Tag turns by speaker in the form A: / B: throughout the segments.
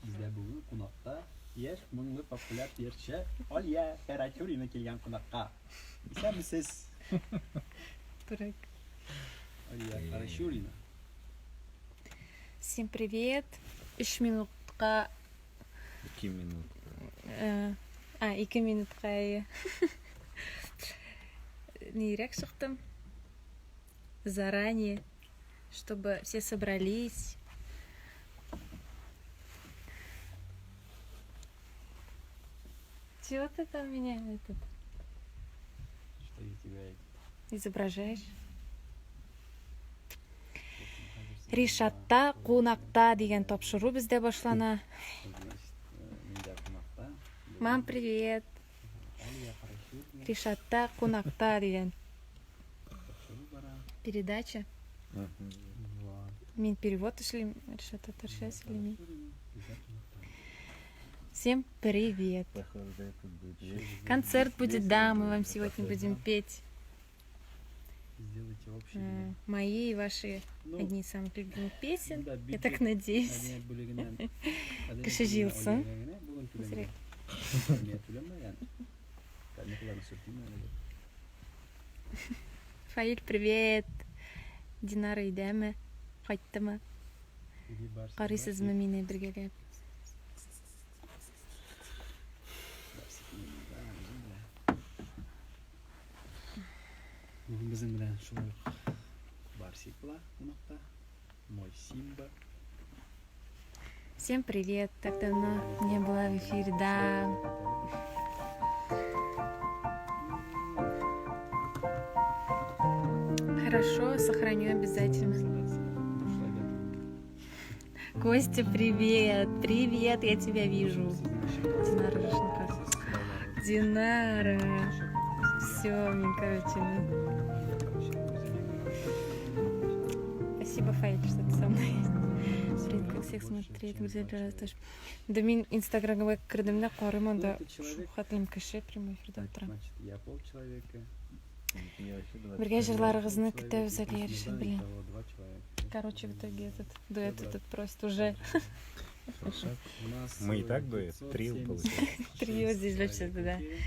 A: Бездә бүген кунакта яшь моңлы популяр җырчы Алия Карачурина килгән кунакка. Исәнмесез.
B: Дурак.
A: Алия Карачурина.
B: Всем привет. Өч минутка
C: 2 минутка.
B: А, 2 минутка, әйе. Нирәк чыктым. Заранее, чтобы все собрались. Чего ты там меня этот
A: Что я тебя
B: изображаешь? Ришатта кунакта дигән тапшыру бездә башлана.
A: Значит, миндә кунакта.
B: Мам, привет.
A: Алия Карачурина.
B: Ришатта кунакта дигән
A: Тапшыру бара.
B: передача.
A: Вот.
B: Мин перевод эшлим, Ришат татарча сөйлими.
A: Карачурина бездә кунакта.
B: Всем привет.
C: Похоже, да, это будет весело.
B: Концерт будет, да, мы вам
C: Весело
B: сегодня
C: будет,
B: будем петь
A: Сделайте общий.
B: мои и ваши
A: Ну,
B: одни из самых любимых песен.
A: да,
B: Я так
A: бюджет
B: надеюсь.
A: Мәдәният бүлегеннән. Мәдәният
B: Кеше
A: бүлегенә
B: җыелсын.
A: алия генә, бүген
B: Әзрәк.
A: түләнгән. Менә түләнмәгән. Каникулларны сүртим әле.
B: Фаиль, привет. Динара өйдәме? Кайттымы?
A: Иди, Барсик,
B: Карыйсызмы мине бергәләп?
A: Барсик, да, үзең белә. Бүген безнең белән шулай ук Барсик була кунакта. Мой Симба.
B: Всем привет. Так давно не была в эфире, да. Хорошо, сохраню обязательно. Костя, привет. Привет, я тебя вижу. Динара Рышников. Динара. Все, мне, короче, ну. Спасибо, Фаиль, что ты со мной. Привет, как всех смотреть, Гүзәл раз тоже. Да мин инстаграмга кердем дә карыйм анда
A: Ну, это человек.
B: хәтлем кеше прямой эфирда
A: Так,
B: утыра.
A: значит, я полчеловека.
C: Я вообще 20
B: Бергә җырларыгызны
A: Человек,
B: көтәбез
A: и
B: әле
A: плюс
B: Ришат
A: Мирдан,
B: белән.
A: итого два человека.
B: Короче, в итоге этот дуэт
A: Добро.
B: этот просто уже
A: У нас,
C: Мы и так дуэт, трио
A: 576
C: получается.
B: Трио здесь вообще,
A: человек в
B: да.
A: эфире.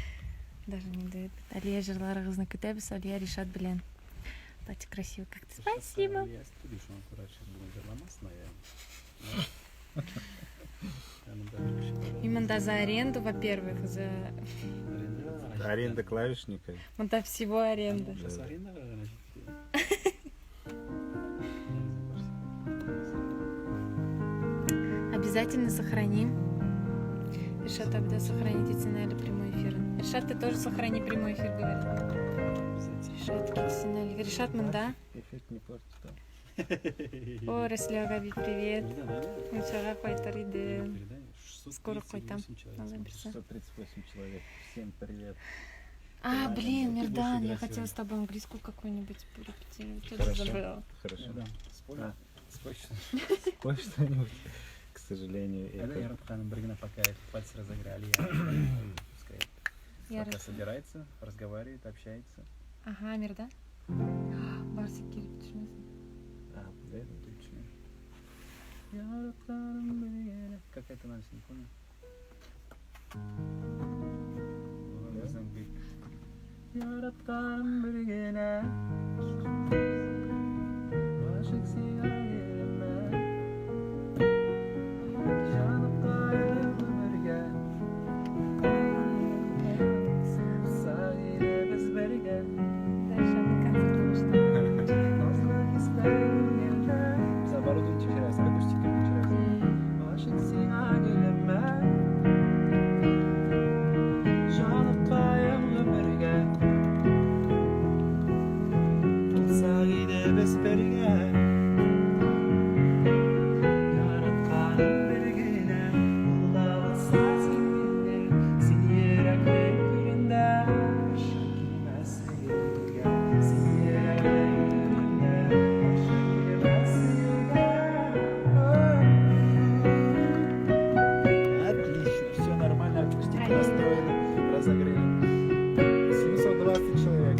B: Даже не дуэт. Алия җырларыгызны көтәбез, Алия Ришат белән. Платье красиво как-то.
A: Сейчас,
B: Спасибо.
A: Алия студию, что он аккурат сейчас будет җырламас, наверное. Янында бер кеше бар.
B: Мин монда за аренду, во-первых, за
A: Аренда.
C: Аренда клавишника.
B: монда всего аренда.
A: Сейчас
C: Да.
A: аренда значит.
B: Обязательно сохраним. Ришат, тогда сохраните әле прямой эфир. Ришат, ты тоже сохрани прямой эфир, говорит. Ришат, китсен әле. Ришат монда.
C: Эффект не портит. Да?
B: О, Рәслә Габи, привет. Мунчага кайтыр идем. Скоро кайтам. Алла бирсә.
C: 638 человек. Всем привет.
B: А, блин,
A: Ты
B: Мирдан,
A: будешь
B: я
A: играть
B: хотела
A: сегодня.
B: с тобой английскую какую-нибудь порепетировать. Я
C: Хорошо.
B: забыла.
C: Хорошо.
A: Да, спой.
C: А.
A: Спой что-нибудь.
C: Спой что-нибудь. К сожалению,
A: Әле
C: это...
A: яратканым бер генә пока пальцы разогрели. Пускай
B: Я
A: пока
B: рас-
A: собирается, разговаривает, общается.
B: Ага, Мирдан. Барсик килеп төшмәсен.
C: А, да?
A: Точно. Яратканым бер генә. Как это надо, не помню. Бүген безнең бик Яратканым бер генә. Гашыйк сиңа гөлемә. Җаныкаем гомергә. Булсак иде без бергә.
B: Да, Ришатның концерты башланды.
A: Назлы хисләр күңелдә. Без оборудование тикшерәбез, акустика тикшерәбез. Гашыйк сиңа гөлемә. Җаныкаем гомергә. Булсак иде без бергә. Яратканым бер генә. Ул да булса син мине. Син йөрәкнең түрендә. Каршы килмә сөюгә. Син йөрәкнең түрендә. Каршы килмә сөюгә. Отлично, все нормально, акустика настроена, разогрели.
C: 720 человек.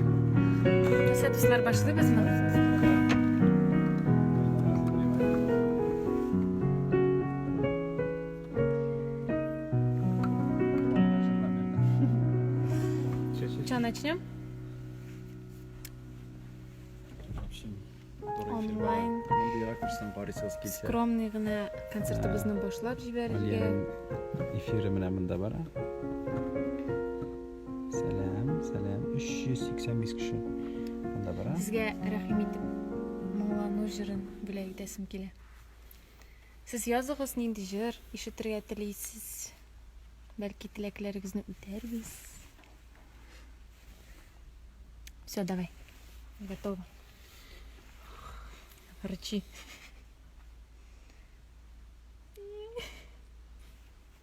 B: Нәрсә, дуслар, башлыйбызмы? Что, начнем?
C: В общем, туры эфир бара.
B: Онлайн.
C: Мондый ракурстан карыйсыгыз килсә.
B: Скромный гына концертыбызны башлап җибәрергә.
A: Алиянең эфиры менә монда бара. Сәлам, сәлам. 385 кеше монда бара.
B: Сезгә рәхим итеп моңлану җырын бүләк итәсем килә. Сез языгыз нинди җыр ишетергә телисез. Бәлки теләкләрегезне үтәрбез. Все, давай. Готово. Рычи.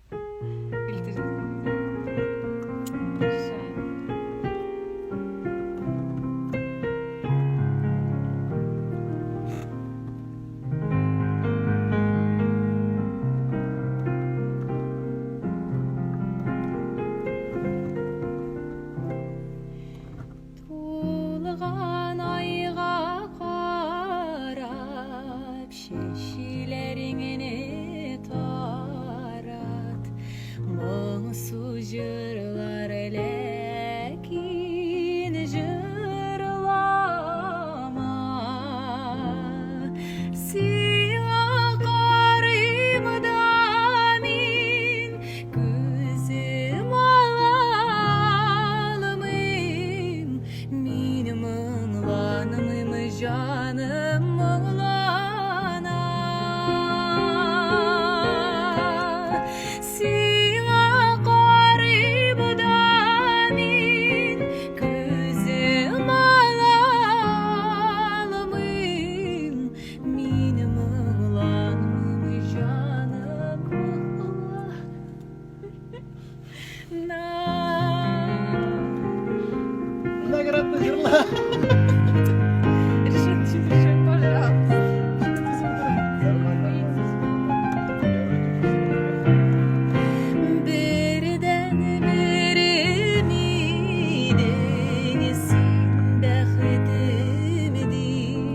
B: Или ты Решай. Тулган айга карап, чәчләреңне тарат. Моңсу җырлар ләкин җырлама. Сиңа карыйм да мин, күзем алалмыйм. Мин моңланмыйм, җаным моңлана. Сиңа карыйм да мин, күзем алалмыйм. Мин моңланмыйм, җаным моңлана.
A: Наградны җырла.
B: Решат, решат, пожалуйста.
C: Нормально.
B: Бердән берем идең син бәхетем дидең.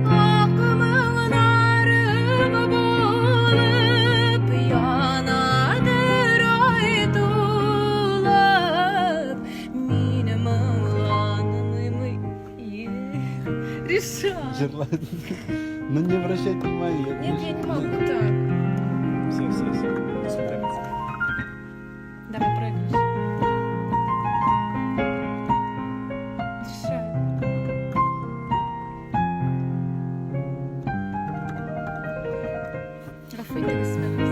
B: Ак моңнарым булып янадыр ай тулып, мин моңланмыйм. Решат.
A: Җырла. Ну не обращайте внимания.
B: Нет, я не могу так.
C: Все, все, все. До свидания.
B: Давай проигрыш. Решат. Гафу итегез, пожалуйста.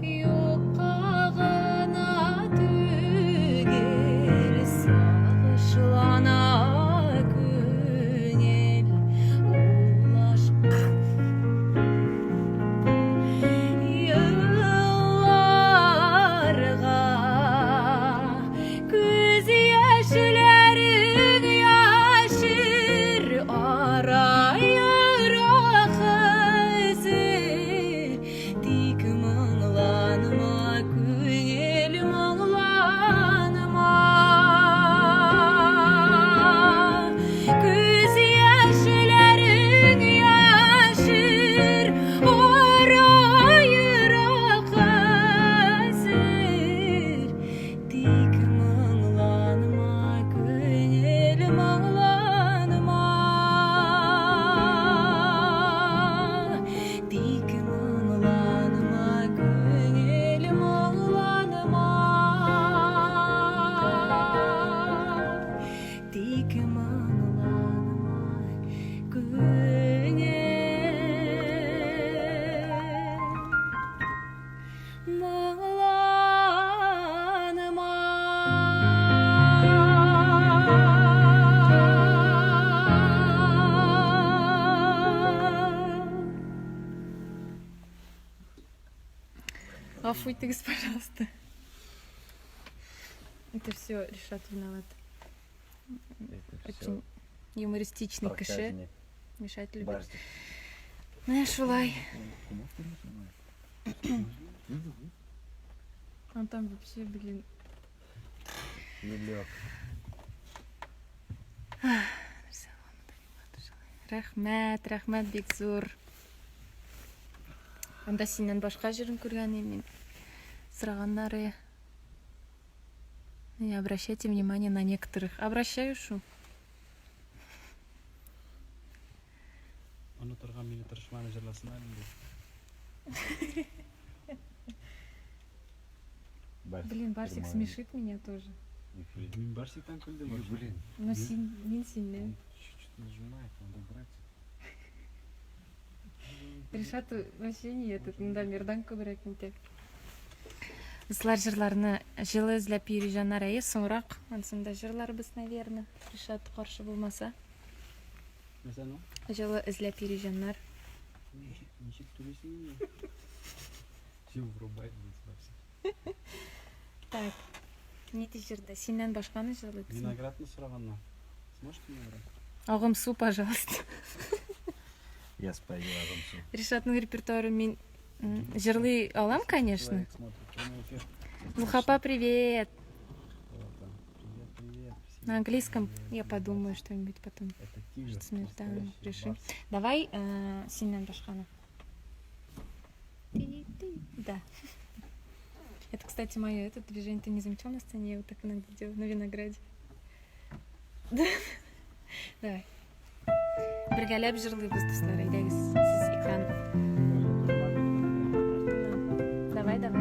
B: Юкка гына түгел сагышлана күңел улашкан елларга күз яшьләрең яшер ара ерак хәзер тик моңланма күңел моңланма күз яшьләрең яшер ара ерак хәзер тик моңланма күңел моңланма тик моңланма күңел моңланма тик моңланма күңел моңланма. Гафу итегез, пожалуйста. Это все Решат виноват.
C: Это
B: Очень юмористичный кеше.
C: прокаженный
B: Мешать любит.
C: Барсик.
B: Менә шулай. Он там вообще, блин.
C: Не лег.
B: Рәхмәт, рәхмәт бик зур. Анда синнән башка җырын күргән идем мин. Сораганнары. Не обращайте внимание на некоторых. Обращаю шу.
A: Онытырга мине тырышманы җырласыннар инде.
C: Барсик
B: Блин, Барсик
C: прямой
B: смешит меня тоже.
C: эфир.
A: Мин Барсиктан көлдем.
C: Ой,
A: вообще.
C: блин.
B: Но син, мин синнән.
C: Он чуть-чуть нажимает, надо убрать.
B: Ришат вообще не этот, мында Мирдан күбрәк инде. Дуслар җырларны җылы эзләп йөри җаннар әйе, соңрак ансын да җырларбыз, наверное. Ришат каршы булмаса.
A: Нәрсәне ул?
B: Җылы эзләп йөри җаннар.
A: Ничек ничек түлисең инде?
C: Все врубай, блин, Барсик.
B: Так. Нинди җырда? Синнән башканы җырлыйбыз.
A: Виноградны сораганнар. Сможете мне брать?
B: Агым су, пожалуйста.
C: Я спою Агымсу.
B: Ришатның репертуарын мин җырлый алам, конечно.
A: Человек смотрит прямой эфир.
B: Зулхапа, привет.
A: Вот он. Привет, привет. всем
B: На английском
A: привет,
B: я
A: привет.
B: подумаю что-нибудь потом.
A: Это тигр.
B: Что с там
A: настоящий
B: решим.
A: барс.
B: Давай синнән башканы. Ты, ты, да. Это, кстати, мое это движение ты не замечал на сцене? Я вот так иногда делаю на винограде. Да. Давай. Бергәләп җырлыйбыз, дуслар. Әйдәгез, сез экран.
A: Ой, я тоже могу виноград.
B: Давай, давай.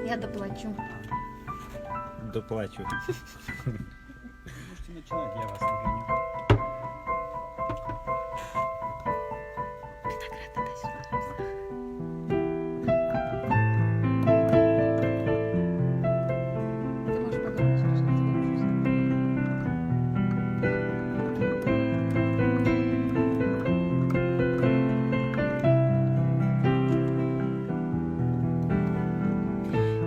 B: Я доплачу.
C: Доплачу.
A: Можете начинать, я вас не гоню.
B: Виноград да җырларбыз. Ты можешь погромче, Ришат, тебе не слышно.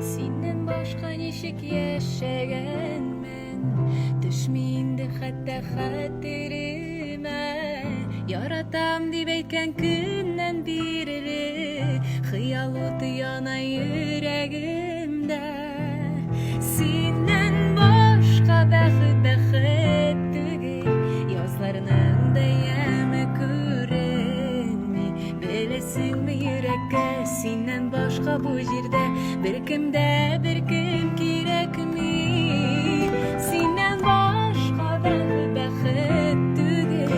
B: Синнән башка ничек яшәгәнмен Төшми инде хәтта хәтеремә Яратам дип әйткән көннән бирле Хыял уты яна йөрәгемдә Синнән башка бәхет бәхет түгел Язларның да яме күренми Беләсеңме йөрәккә синнән башка бу җирдә Беркем дә беркем кирәкми Синнән башка бәхет бәхет түгел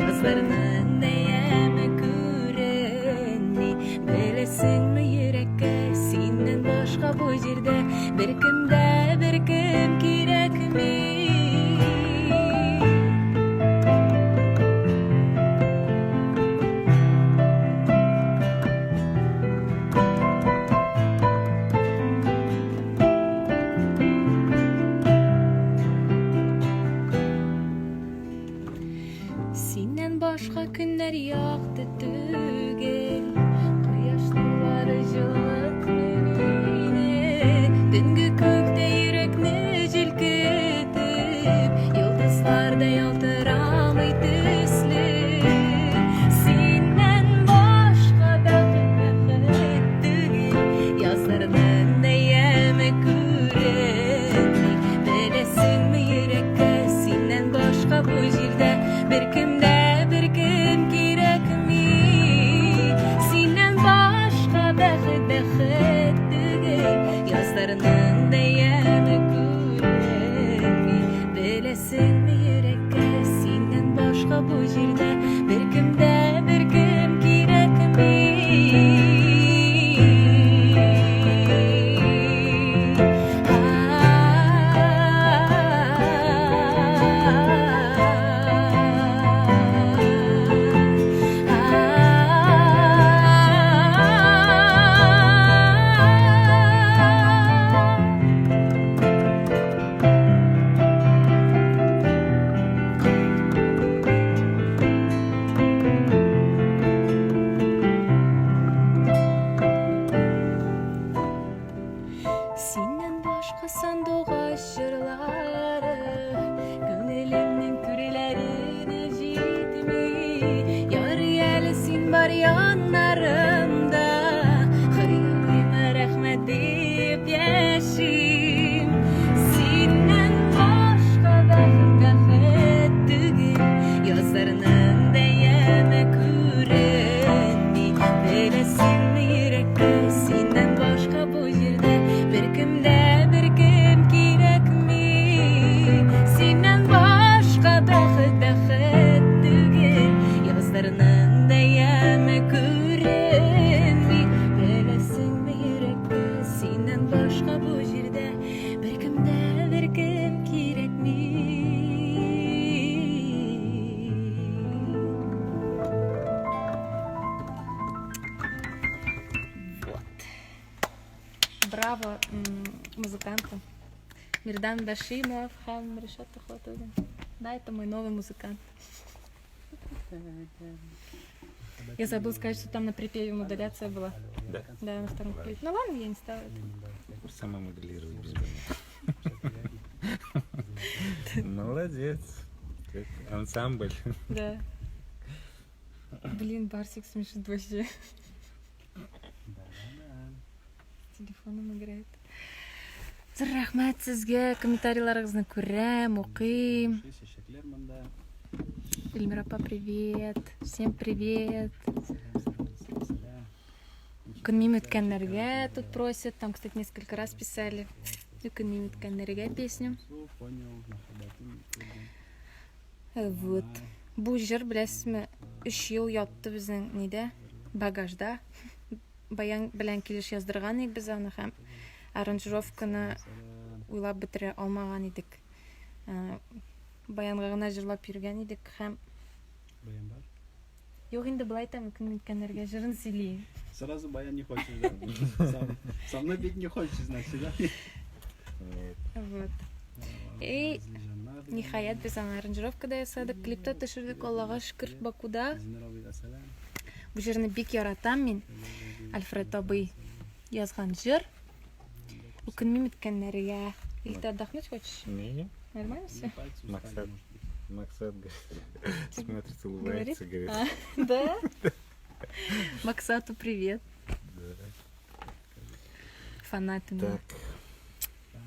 B: Язларның да яме күренми Беләсеңме йөрәккә синнән башка бу җирдә Беркем дә беркем кирәкми Синнән башка көннәр якты түгел Кояш нурлары җылытмый мине Төнге күктә йөрәкне җилкетеп Йолдызлар да ялтырамый төсле Синнән башка бәхет бәхет түгел Язларның да яме күренми Беләсеңме йөрәккә синнән башка бу җирдә Беркем дә беркем кирәкми Синнән башка бәхет бәхет түгел Язларның да яме күренми Беләсеңме йөрәккә синнән башка бу җирдә Беркем дә беркем кирәкми Синнән башка сандугач җырлары Күңелемнең түрләренә җитми Ярый әле син бар яннарымда музыкантом. Мирдан Башимов һәм Ришат Тухватуллин. Да, это мой новый музыкант. Я забыл сказать, что там на припеве модуляция была.
C: Да.
B: Да, на втором куплете. Ну ладно, я не стала это.
C: Сама моделирует без меня. Молодец. Как ансамбль.
B: Да. Блин, Барсик смешит вообще. С телефоном играет. Зур рәхмәт сезгә, комментарийларыгызны күрәм, укыйм.
A: Чәчәкләр монда.
B: Эльмира апа, привет. Всем привет.
A: Сәлам, сәлам, сәлам, сәлам.
B: Үкенмим үткәннәргә тут просят. Там, кстати, несколько раз писали. Үкенмим үткәннәргә песню.
A: Су, понял, мәхәббәтем күрдем.
B: Вот. Бу җыр, беләсезме, 3 ел ятты безнең нидә? Багажда. Баян белән килеш яздырган идек без аны һәм аранжировканы
A: Сәлам.
B: уйлап бетерә алмаган идек. Баянга гына җырлап йөргән идек һәм
A: Баян бар?
B: Юк инде былай әйтәм, үкенмим үткәннәргә җырын сөйли.
A: Сразу баян не хочешь, да? Со мной петь не хочешь, значит, да?
C: Нет.
B: Вот. И Ниһаять без аңа аранжировка да ясадык, клип та төшердек, Аллага шөкер, Бакуда. Бу җырны бик яратам мин. Альфред абый язган җыр. Үкенмим үткәннәргә. Или ты отдохнуть хочешь?
C: Не.
B: Нормально все?
C: Максат. Максат говорит, смотрит, улыбается, говорит.
B: А, да? Максату привет.
C: Да.
B: Фанаты мои.
C: Так,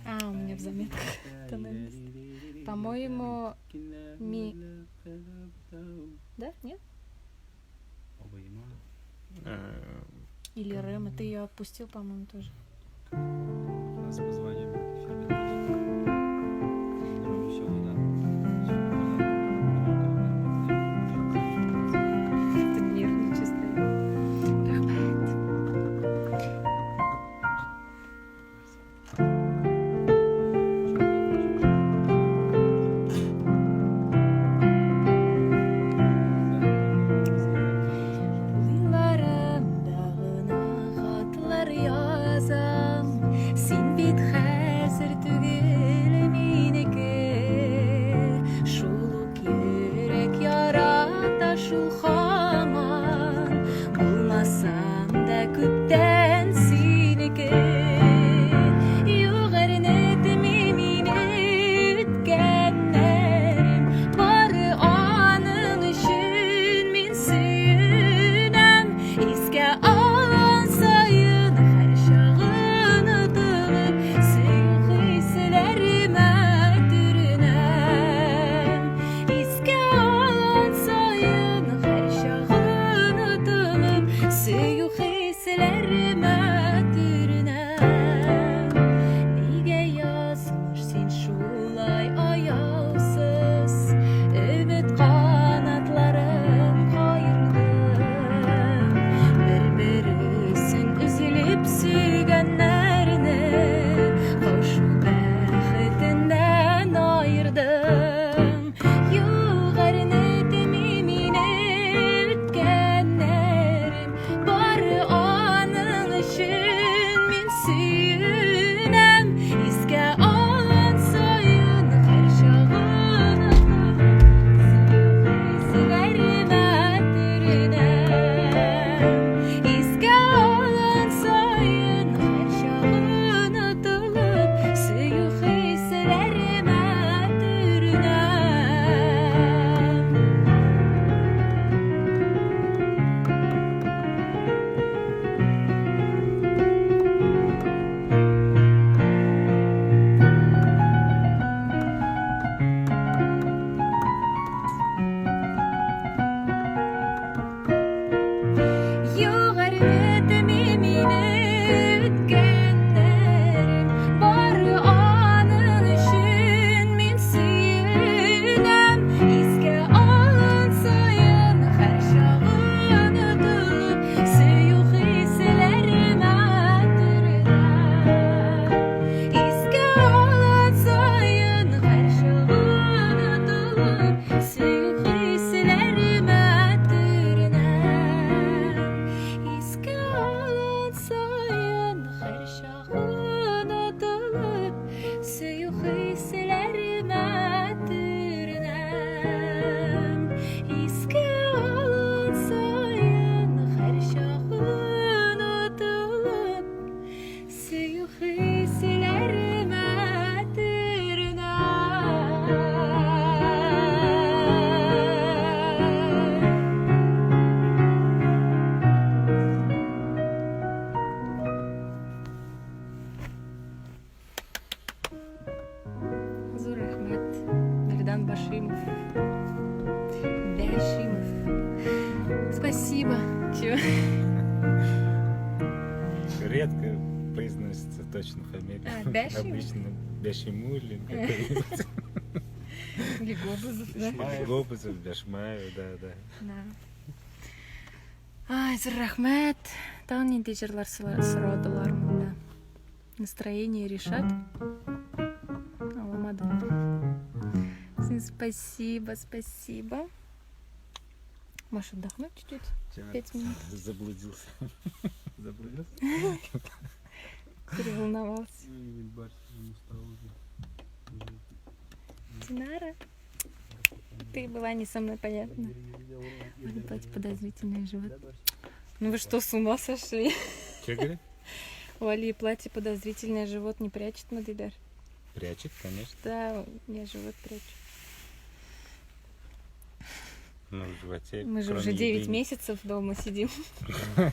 B: А, у меня в заметках тональность. По-моему, ми. Да? Нет? Или Рэма. Ты ее отпустил, по-моему, тоже.
A: Нас позвонили. Веселый, да?
B: Тут нервничаю стоит. Рәхмәт. Уйларымда гына хатлар язам. Син бит хәзер түгел минеке. Шул ук йөрәк ярата шул һаман. Булмасам да күптән синеке. Юк, әрнетми мине үткәннәрем. Бары аның өчен мин сөенәм. Искә алган саен һәр чагын онытылып, сөю хисләремә төренәм. Искә алган саен һәр чагын онытылып, сөю хисләремә төренәм. Нигә язмыш син шулай аяусыз, өмет канатларын каердың. Бер-бересен өзелеп сөйгәннәрне каушу бәхетеннән аердың. Юк, әрнетми мине үткәннәрем, бары аның өчен мин сөенәм. Искә алган саен һәр чагын хисләремә төренәм. Искә алган саен һәр чагын онытылып, сөю хисләремә төренәм. Юк, әрнетми мине үткәннәрем, бары аның өчен мин сөенәм. Мирдан Башимов. Башимов. Спасибо. Чего?
C: Редко произносится точно фамилия.
B: А, Бяшимов?
C: Обычно Бяшимулин какой-нибудь.
B: Или Гобозов, да?
A: Бяшмаев.
C: Гобозов, Бяшмаев, да, да.
B: Да. Ай, зур рәхмәт. Тагын нинди җырлар сорадылар монда? Настроение решат. Аңламадым. Всем спасибо, спасибо. Можешь отдохнуть чуть-чуть?
C: Чем
B: 5 минут.
C: заблудился.
A: Заблудился?
B: Переволновался.
A: Ой, Барс уже устал уже.
B: Динара, ты была не со мной, понятно. Ой, платье подозрительное живот. Ну вы что, с ума сошли?
C: Че говорит?
B: У Али платье подозрительное, живот не прячет, Мадидар.
C: Прячет, конечно.
B: Да, я живот прячу.
C: Ну, в животе.
B: Мы же
C: кроме
B: уже 9
C: еды.
B: месяцев дома сидим.
C: Да.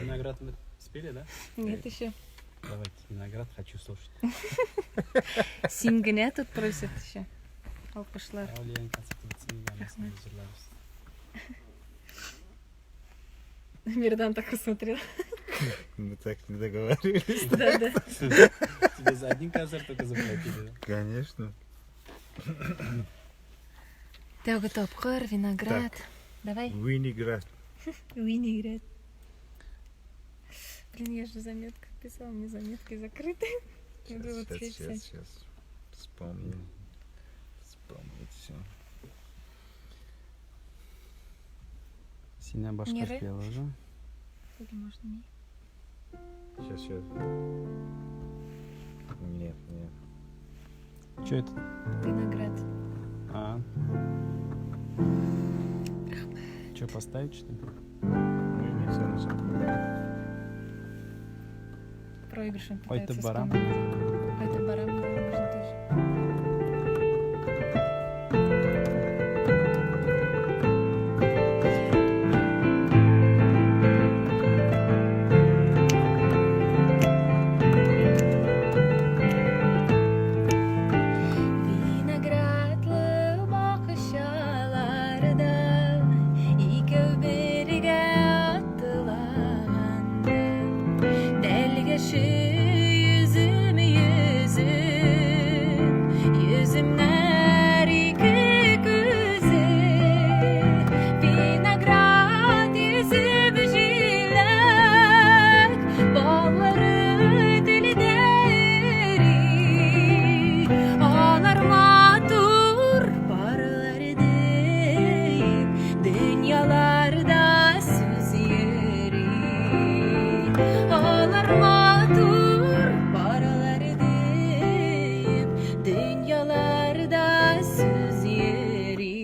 A: Виноград мы спели, да?
B: Нет еще.
A: Давайте, виноград хочу слушать.
B: Син генә тут просят еще. Алкышлар.
A: Алиянең концерты бетсен,
B: Рәхмәт.
A: җырларбыз.
B: Мирдан так посмотрел.
C: Мы так не договаривались.
B: Да, да.
A: Тебе за один концерт только заплатили, да?
C: Конечно.
B: Тәүге тапкыр, виноград. Давай.
C: Винеград.
B: Винеград. Блин, я же заметку писала, у меня заметки закрыты. Надо
C: Сейчас,
B: вот
C: сейчас,
B: теперь
C: сейчас,
B: писать.
C: сейчас. Вспомним. Вспомнить все.
A: Синнән башка
B: Миры?
A: спела уже.
B: Или можно не?
C: Сейчас, сейчас. Нет, нет.
A: Че это?
B: Виноград.
A: А. Че, поставить, что ли?
C: Ну, не все нажал.
B: Проигрыш он
A: Ой,
B: пытается
A: ты барам.
B: вспомнить. Ой, ты барам, да, можно тоже. Виноградлы бакчаларда икәү бергә атлаганда Тәлгәше йөзем йөзем йөземнәр ике күзе Виноград йөзем җиләк баллары телдә эри Алар матур парлар дип дөньяларда сүз йөри Алар матур парлар дип дөньяларда сүз йөри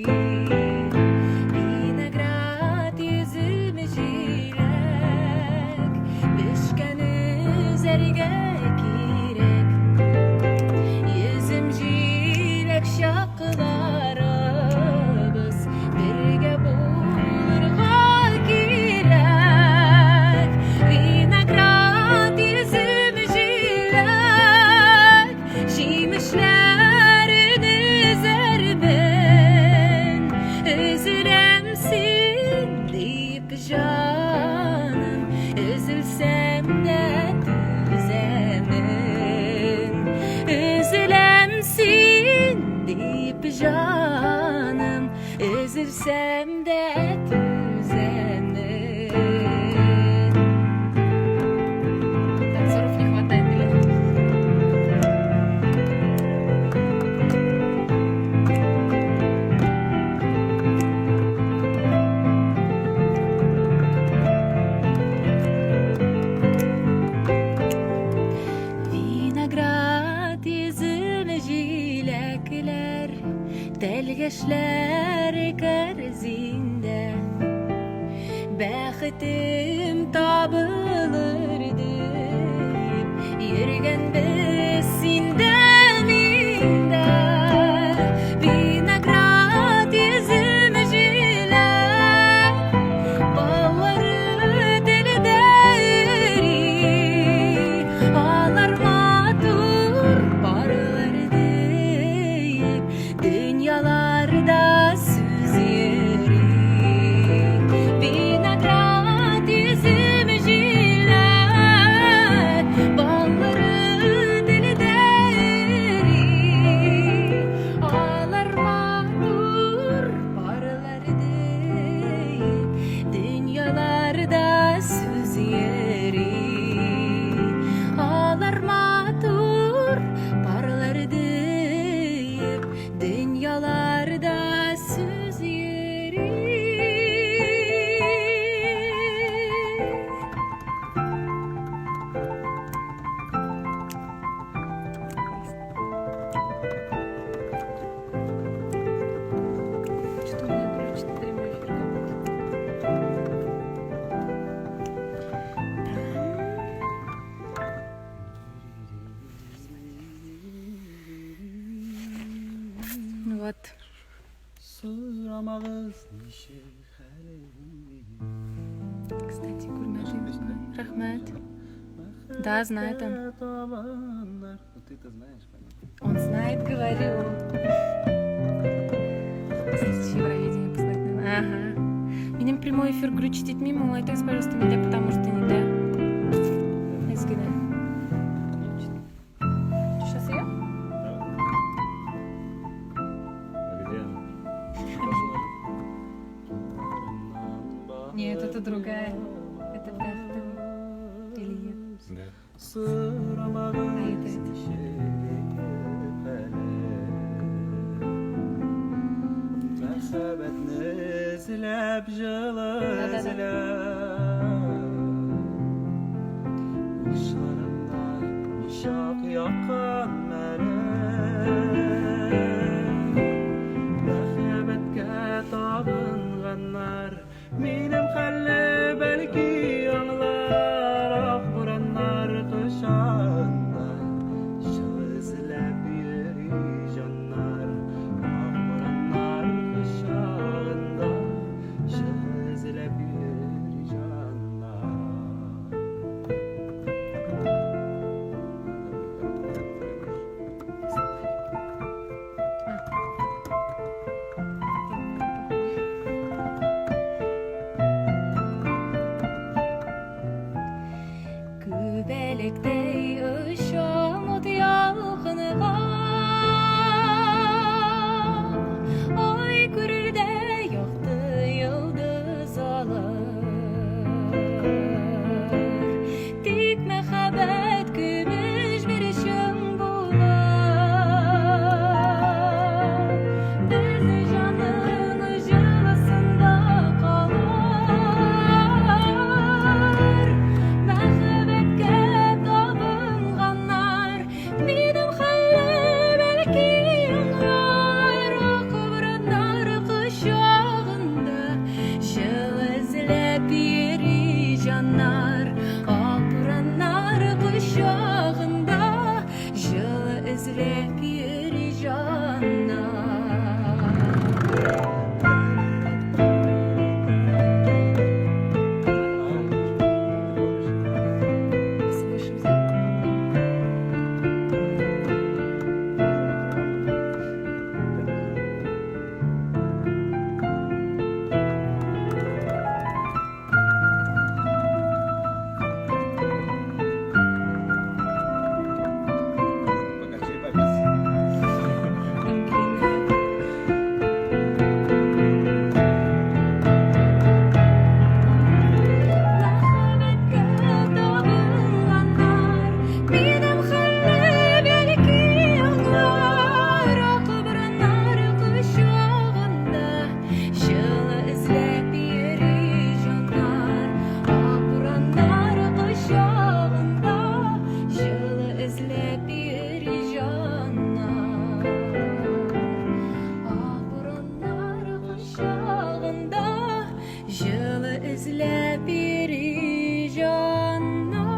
B: Виноград йөзем җиләк Пешкән өзәргә кирәк Йөзем җиләк чакларыбыз Бергә булырга кирәк Виноград йөзем җиләк Җимешләрен өзәрмен Өзеләм син дип җаным Өзелсәм дә түзәмен Өзеләм син дип җаным Өзелсәм дә түзәмен. Танцоров не хватает, или? Виноград йөзем җиләкләр Тәлгәшләр кәрзиндә Бәхетем табылыр дип Йөргәнбез син дә мин дә Виноград йөзем җиләк Баллары телдә эри Алар матур парлар дип Вот.
A: Сорамагыз ничек хәлем.
B: Кстати, күрмәдем. Рәхмәт. Да, знает он.
A: Ну ты-то знаешь, понятно.
B: Он знает, говорю. Следующее Евровидение позвать надо. Ага. Минем прямой эфир глючить итмиме, ул әйтегез, пожалуйста, миндә, потому что не да. Әзгенә. Сейчас ее?
C: А где она?
B: Нет, это другая. Это Бәхтем. Или нет?
C: Да.
B: А это это.
A: Мәхәббәтне эзләп җылы
B: Да-да-да.
A: эзләп Учларымда ничек якын мәлем Мәхәббәткә табынганнар Минем хәлне бәлки аңлар Ак бураннар кочагында Җылы эзләп йөри җаннар Ак бураннар кочагында Җылы эзләп йөри җаннар.
B: Это похоже. Күбәләктәй очам ут ялкынга Ай күрердә якты йолдыз алыр Тик мәхәббәт көмеш бер чың булыр Безнең җанның җылысында калыр Мәхәббәткә табынганнар Минем хәлне бәлки аңлар Ак бураннар кочагында Җылы эзләп йөри җаннар Ак бураннар кочагында Җылы эзләп йөри җаннар. Выше взять?
A: Покачай попись.
B: Там длинная. Мәхәббәткә табынганнар Минем хәлне бәлки аңлар Ак бураннар кочагында Җылы эзләп йөри җаннар Ак бураннар кочагында Җылы эзләп йөри җаннар Ак бураннар кочагында Җылы эзләп йөри җаннар.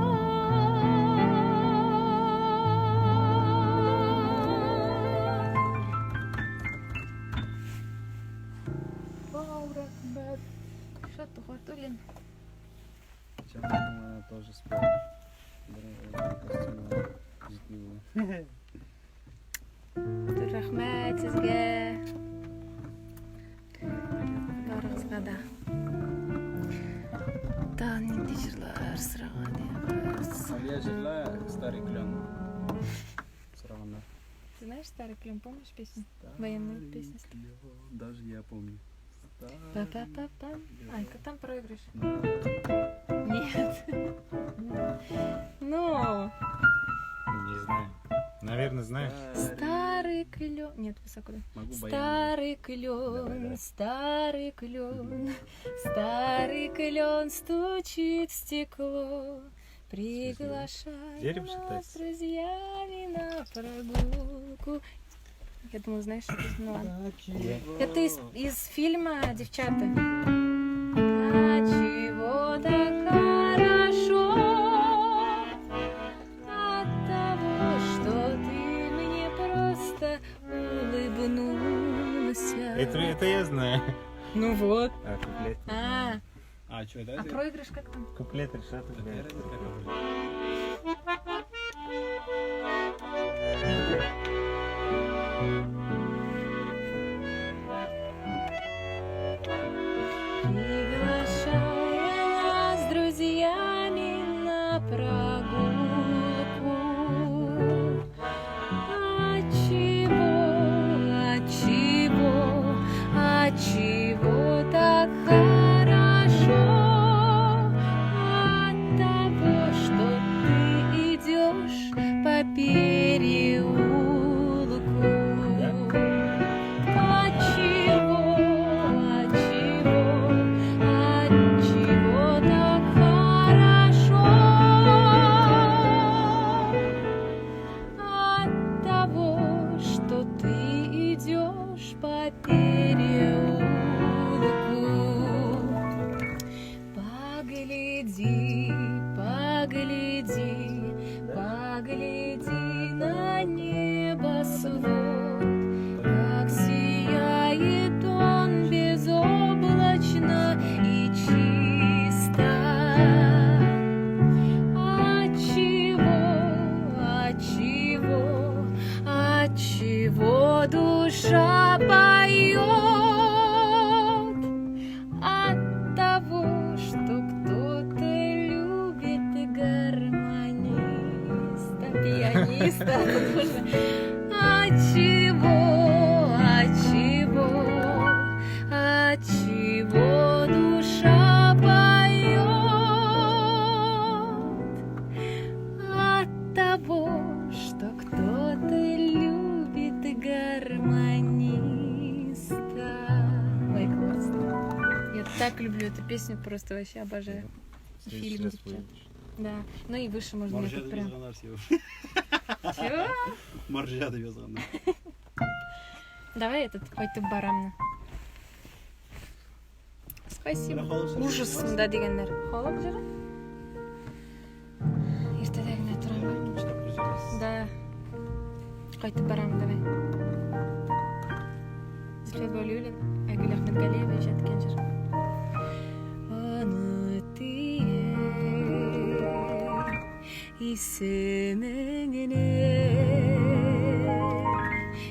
A: Вау, рәхмәт.
B: Что Тухватуллин?
A: Сейчас я тоже спел. Костюм җитми.
B: Рәхмәт сезгә. Барыгызга да. Тагын нинди җырлар сораган идегез?
A: Алия җырла «Старый клен». Сораганнар.
B: Ты знаешь «Старый клен», помнишь песню? Военную песню.
A: Клен, даже я помню.
B: Па-па-па-пам. А, это там проигрыш? Нет. Ну,
C: Не знаю. Наверное, знаешь.
B: Старый клен. Нет, высоко. Да.
A: Могу баян.
B: Старый клен,
C: Давай, давай.
B: Старый клен, старый клен стучит в стекло, приглашая
C: Дерево
B: нас
C: шатается?
B: с друзьями на прогулку. Я думала, знаешь, что это, ну ладно. Это из фильма «Девчата». А чего так хорошо от того, что ты мне просто улыбнулась. Приглянулся.
C: Это я знаю.
B: Ну вот.
C: А, куплет.
B: А,
A: А, что,
B: а проигрыш как там?
C: Куплет Ришата.
B: Приглашая нас с друзьями на прогулку. Отчего, отчего, отчего так хорошо? От того, что ты идешь по переулку. Отчего, отчего, отчего так хорошо? От того, что ты идешь по переулку. Погляди, погляди, погляди на небосвод, как сияет он безоблачно и чисто. Отчего, отчего, отчего душа поет? От того, что кто-то любит гармониста, пианиста. Отчего, отчего, отчего душа поет? От того, что кто-то любит гармониста. Ой, классно. Я так люблю эту песню, просто вообще обожаю. Фильм «Девчата». Да. Ну и выше можно
A: Маржа
B: этот
A: дип
B: прям.
A: язганнар сиңа.
B: Чего?
A: Маржа дип язганнар.
B: Давай этот кайтып барамны. Спасибо.
A: Менә халык җыры
B: Ужас
A: язган.
B: да дигәннәр. Халык җыры? Иртәдә генә торам.
A: Икенче тапкыр җырлыйсыз.
B: Да. Кайтып барам, давай. Зөлфәт Вәлиуллин, Айгөл Әхмәтгалиева иҗат иткән җыр. Онытыйм исемеңне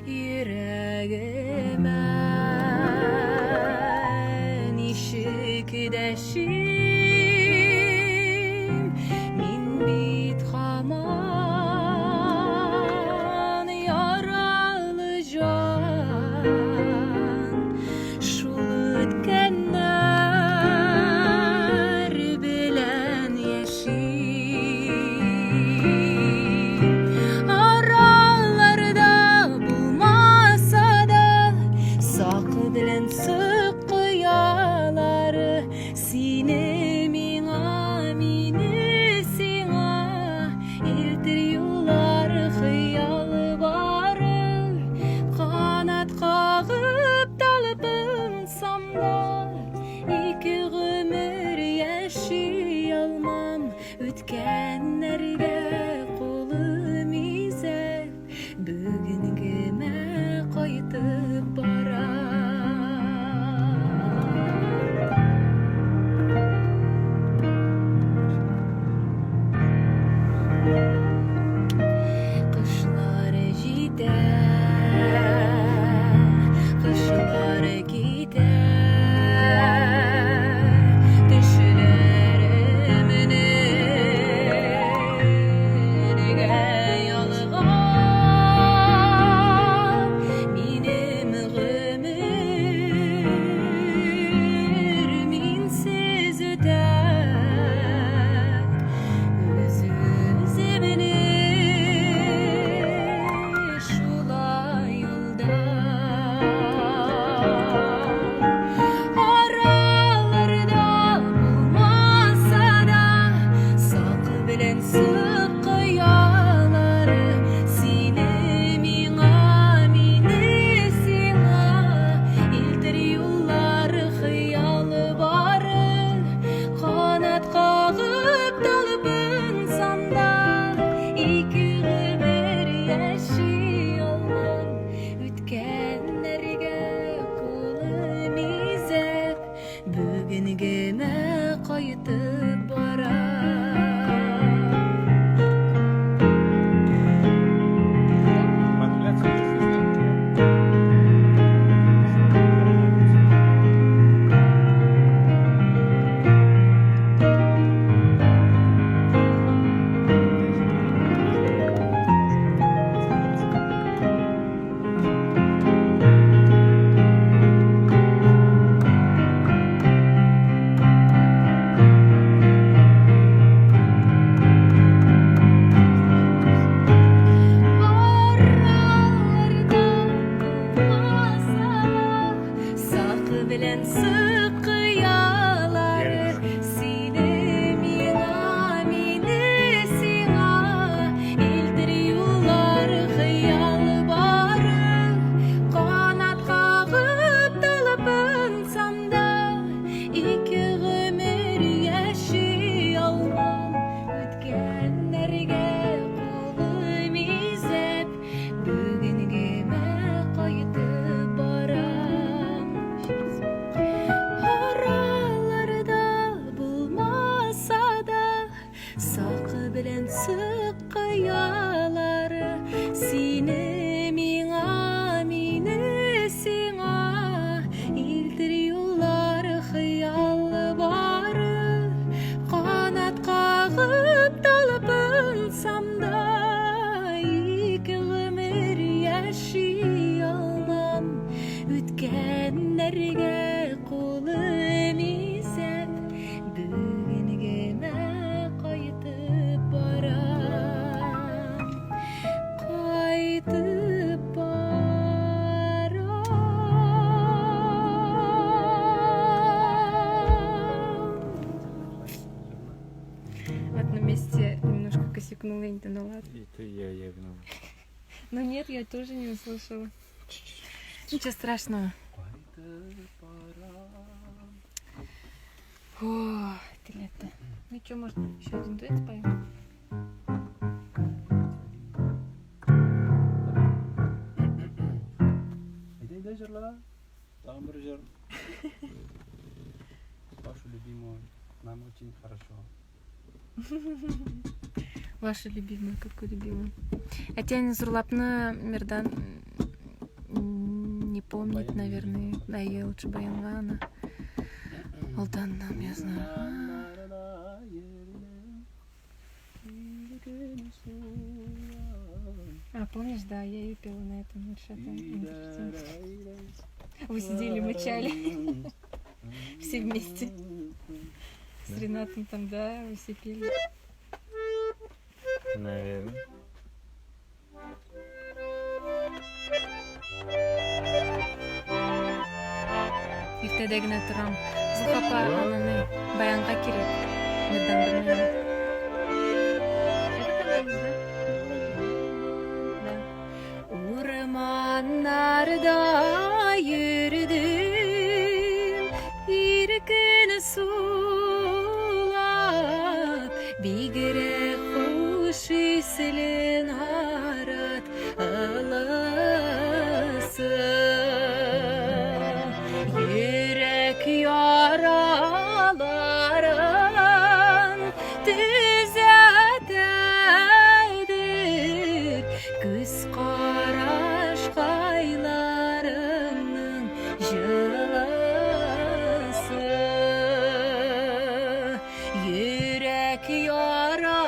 B: йөрәгемә ничек дәшим мин бит һаман яралы җан шул үткәннәр белән яшим. Араларда булмаса да сак белән сык кыялары сине миңа, мине сиңа илтер юллар хыял бары. Канат кагып талпынсам да ике гомер яши алмам үткәннәргә кулым изәп бүгенгемә кайтып барам. Кышлар җитә, кышлар китә, төшләремне нигә ялган минем гомер минсез үтә. Үз-үземне шулай алдап. Араларда булмаса да сак белән сык кыялары сине миңа, мине сиңа илтер юллар хыял бары. Канат кагып талпынсам да ике гомер яши алмам үткәннәргә кайтып барам.
C: Модуляция есть, не знаю.
B: Араларда булмаса, Сакы белән сыкыялары, Сине миңа, мине сиңа Илтер юллар хыял бары. Канат кагып талпынсам да, Ике гомер яши алмам. Үткәннәргә кулым изәп, Бүгенгемә кайтып барам. Араларда булмаса да, Сакы белән сыкыялары, Сине миңа, мине сиңа Илтер юллар хыял бары. Канат кагып талпынсам да, Ике гомер яши алмам. Үткәннәргә кулым изәп, Бүгенгемә кайтып барам. Кайтып барам. В одном месте немножко косякнула, ну ладно.
C: Это я виноват.
B: Ну нет, я тоже не услышала. Ничего страшного.
A: Кайтып барам.
B: О, ты лето. Ну что, может, еще один дуэт споем?
A: Әйдә, әйдә, җырла. Тагын бер җыр. Вашу любимую. Нам очень хорошо.
B: Ваша любимая, какой любимый? Әтиәни зурлапны Мирдан не помнит,
A: Баян
B: наверное. Да, я лучше баянга ана. Алданнан я знаю.
A: Урманнарда йөрдем, иркен сулап.
B: А, помнишь, да, я ее пела на этом Ильшате. Вы сидели, мычали все вместе. С Ренатом там, да, вы все пели.
C: Наверное.
B: Иртәдә генә торам. Зөлфа апа ананы баянга кирәк. Мирдан белмәйм. Это анализ, да? Да. Урманнарда йөрдем, иркен сулап, бигрәк хуш исле нарат ылысы. Йөрәк яраларын төзәтәдер, күз карашкайларыңның җылысы. Йөрәк яраларын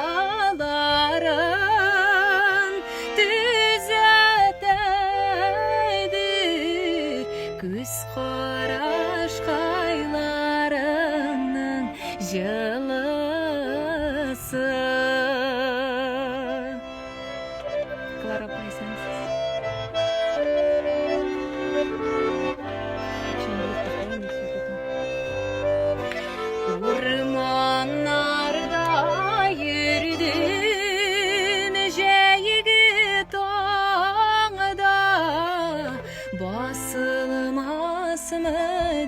B: төзәтәдер, күз карашкайларыңның җылысы. Клара апа, исәнсез. Еще не будет повторение, всё потом. Урманнарда йөрдем җәйге таңда, басылмасмы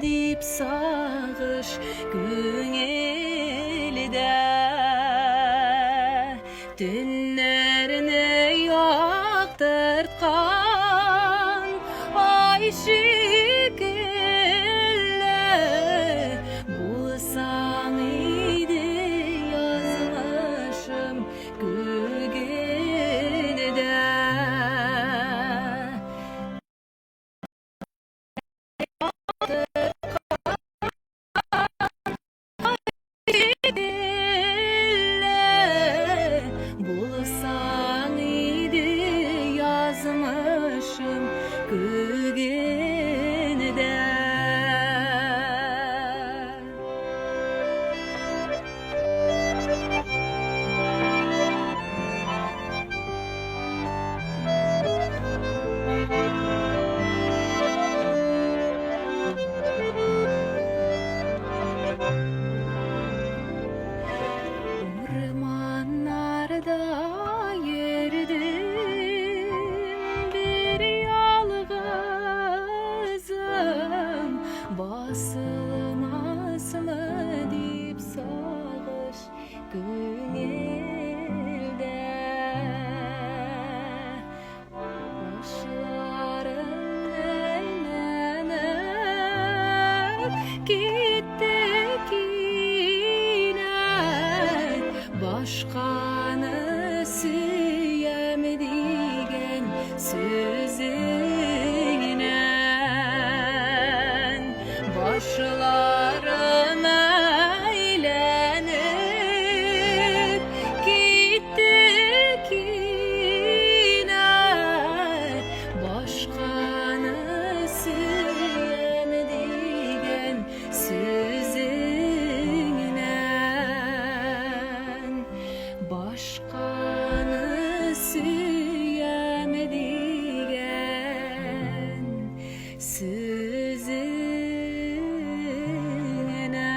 B: дип сагыш күңелдә. Төннәрне яктырткан ай шикелле булсаң Сүзеңне.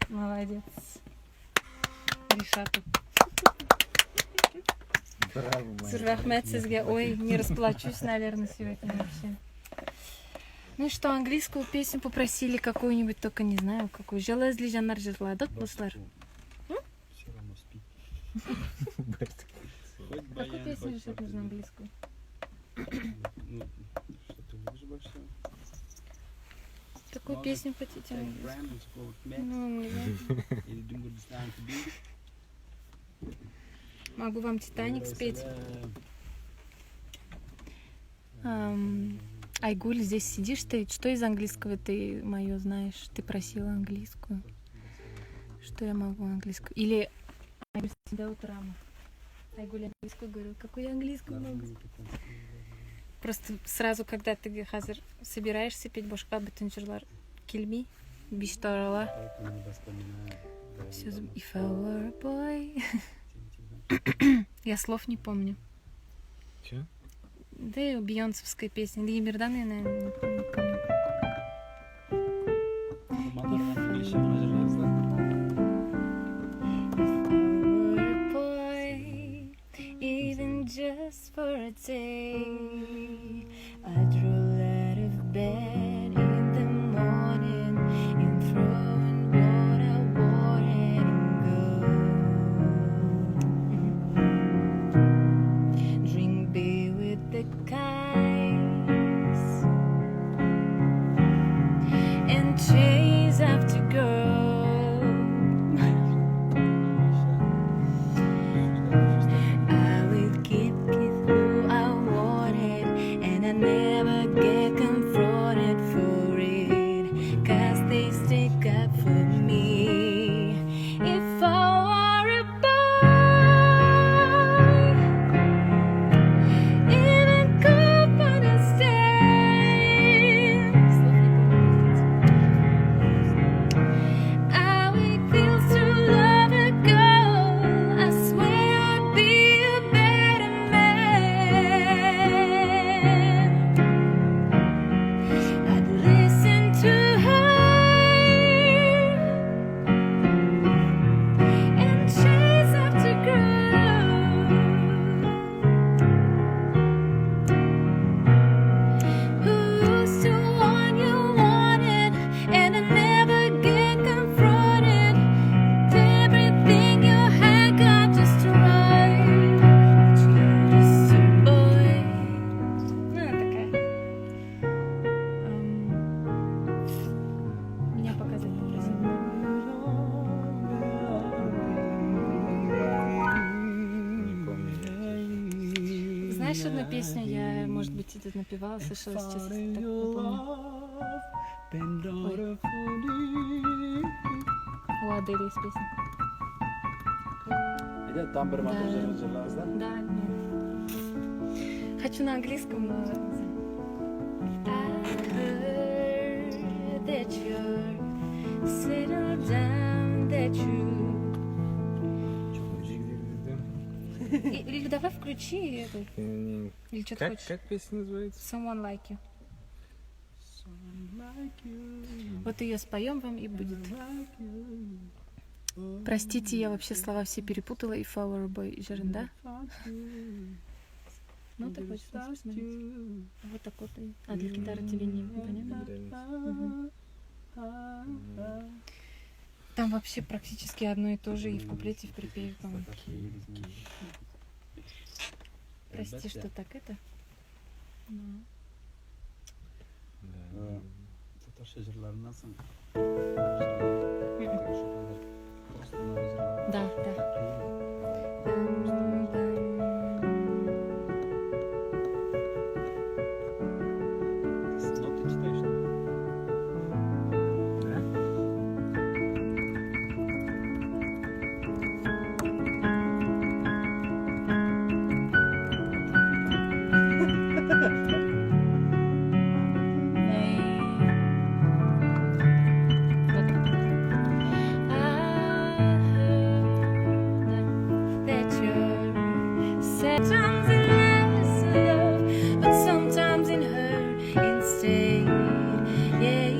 B: Молодец. Ришату.
C: Браво, моя.
B: Зур рәхмәт сезгә. Ой, не расплачусь, наверное, сегодня вообще. Ну и что, английскую песню попросили какую-нибудь, только не знаю какую. Җылы җаннар җырладык, дуслар.
A: Все равно спит. Хоть
B: Какую
A: баян,
B: песню
A: хоть
B: решать нужно
A: фортепиано.
B: английскую?
A: Ну, что ты любишь больше всего?
B: Какую
A: Может,
B: песню хотите
A: Jack
B: английскую?
A: Brand, School of Max,
B: Ну, не знаю.
A: или Думгурдистан to be.
B: Могу вам «Титаник» спеть. Айгуль, здесь сидишь ты. Что из английского ты мое знаешь? Ты просила английскую. Что я могу английскую? Или Айгуль, до утра. Айгуль английскую говорю. Какую я английскую могу? Просто сразу, когда ты хәзер собираешься петь башка бөтен җырлар килми, биш тарала. Все, if I were a boy. Я слов не помню.
C: Че?
B: Да и бейонсовская песня. Или Мирдан, я, наверное, не помню.
A: Инглизчә генә җырлыйбыз да.
B: If I were a boy, even just for a day, I'd roll out of bed in the morning and throw on what I wanted and go. Drink beer with the guys and chase after girls. I will keep it who I wanted, and I never get confronted for it, 'cause they stick up for me. If I were a boy, even could understand. I would feel to love a girl. I swear I'd be a better man. I'd listen to her and chase after girls. Who's the one you wanted, and I never get confronted. Everything you had got just right. But you're just a boy. Ну, она такая. Меня показать попросили.
C: Не помню я, честно.
B: Знаешь одну песню, я, может быть, это напевала, слышала сейчас, так не помню. Ой. У Адели есть песня.
A: Әйдә, там бер матур
B: Да.
A: җыр җырлабыз да.
B: Да, нет. Хочу на английском, но... I heard that you're settled down, that you... Или давай включи эту.
C: Не,
B: Или что ты
C: Как,
B: хочешь?
C: как песня называется?
B: Someone Like You. Вот ее споем вам и будет. Простите, я вообще слова все перепутала. И Flower Boy җырын, да? Ну, ты хочешь нас посмотреть? Вот так вот. А для гитары тебе не понятно?
C: Без
B: Мгм. Там вообще практически одно и то же и в куплете, и в припеве, по-моему. Прости, что так это. Ну.
C: Да.
A: Татарча җырларыннан соң
B: Да.
A: Ноты читаешь?
C: Да?
B: Вот. I heard Say sometimes in less love, but sometimes in her instead. Yeah.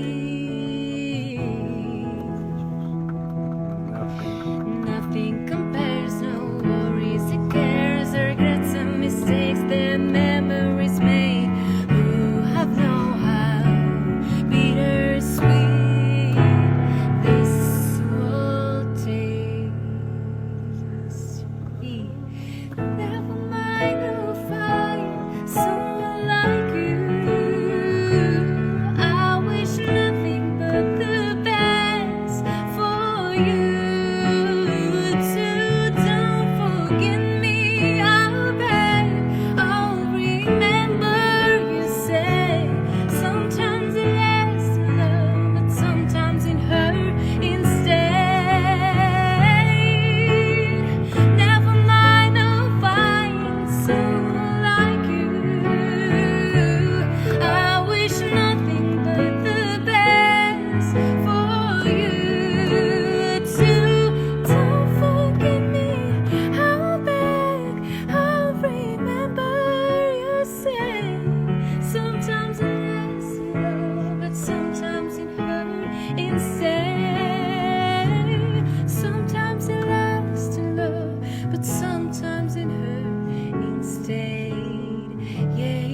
B: Nothing compares, no worries, it cares, regrets and mistakes, the memories made. Who have know how bittersweet this will taste. Never mind, I'll find someone like you. I wish nothing but the best for you too. Don't forget me, I'll beg. I'll remember you say. Sometimes it lasts in love, but sometimes it hurt instead. Never mind, I'll find someone like you. I wish nothing but the best for you too. Don't forget me, I'll beg, I'll remember you say. Sometimes it lasts in love, but sometimes it hurt instead. Sometimes it lasts in love, but sometimes it hurt instead. Yeah.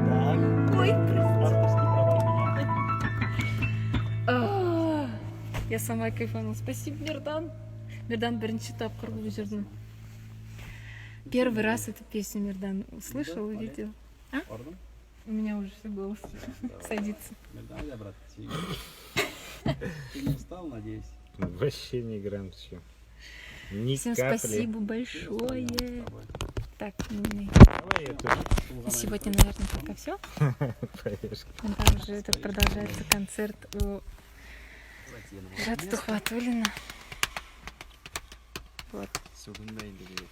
A: Так.
B: Ой, прости.
A: Авторские права у меня.
B: А, я сама кайфанула. Спасибо, Мирдан. Мирдан беренче тапкыр бу җырны. Первый раз эту песню Мирдан услышал,
A: Да,
B: увидел.
A: Орден?
B: У меня уже все голос
A: Давай.
B: садится.
A: Мирдан, я, брат, тебе. Ты не устал, надеюсь?
C: Вообще не грамм все. Ни
B: Всем
C: капли.
B: спасибо
A: Все
B: большое.
A: устали с тобой.
B: Так,
C: Давай я тоже
B: на сегодня, наверное, пока все.
C: поешь.
B: Там уже этот продолжается концерт у Рада Тухватуллина. Вот.
A: Сүгенмә инде ди.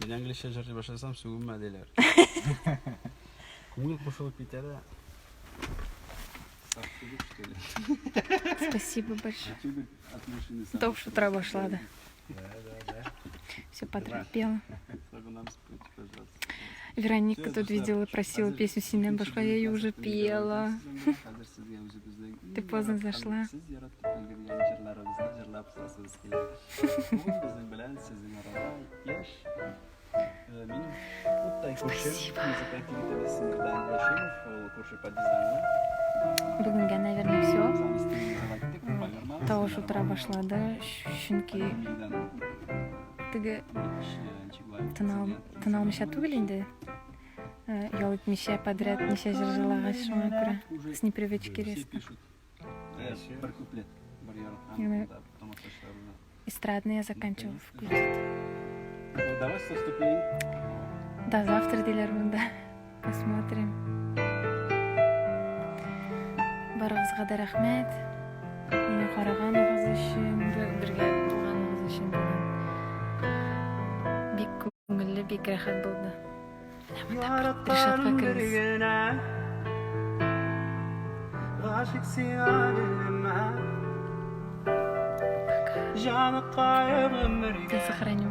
A: Мин английча җырлый башласам, сүгенмә диләр. Күңел кушылып китә дә. Сак что ли?
B: Спасибо большое.
A: А чё, говорит, от машины сам
B: Тавыш утыра башлады.
C: Да.
B: Все подряд пела.
A: Сагынам спать, пожалуйста.
B: Вероника
A: Всё,
B: тут
A: дуслар,
B: видела, просила
A: хәзер
B: песню «Синнән
A: икенче
B: башка», я ее уже
A: концертны
B: пела.
A: Хәзер сезгә үзебезнең
B: Ты
A: иң
B: поздно
A: яраткан,
B: зашла.
A: сез яратып өлгергән җырларыбызны җырлап саласыбыз килә. Бүген безнең белән сезнең арада яшь минем уттай күршем,
B: Спасибо.
A: музыкант егетебез Мирдан Яшимов, ул күрше подъезддан.
B: Бүгенгә, наверное, все. Тавыш утыра башлады, чөнки теге тын алмыйча түгел инде. Ял итмичә подряд ничә җыр җырлагач, шуңа күрә с непривычки
A: Все
B: резко.
A: пишут. Бер куплет, бер яраткан
B: Именно.
A: да, тамашачыларына.
B: Эстрадный я заканчиваю включить.
A: Ну, давай со ступень.
B: До завтра, диләр монда. Посмотрим. Барыгызга да рәхмәт. Мине караганыгыз өчен, бергә булганыгыз өчен бүген. Бик күңелле, бик рәхәт булды. Менә монда бер Ришатка керегез.
D: Гашыйк сиңа гөлемә
B: Пока.
D: Җаныкаем
B: Я сохраню.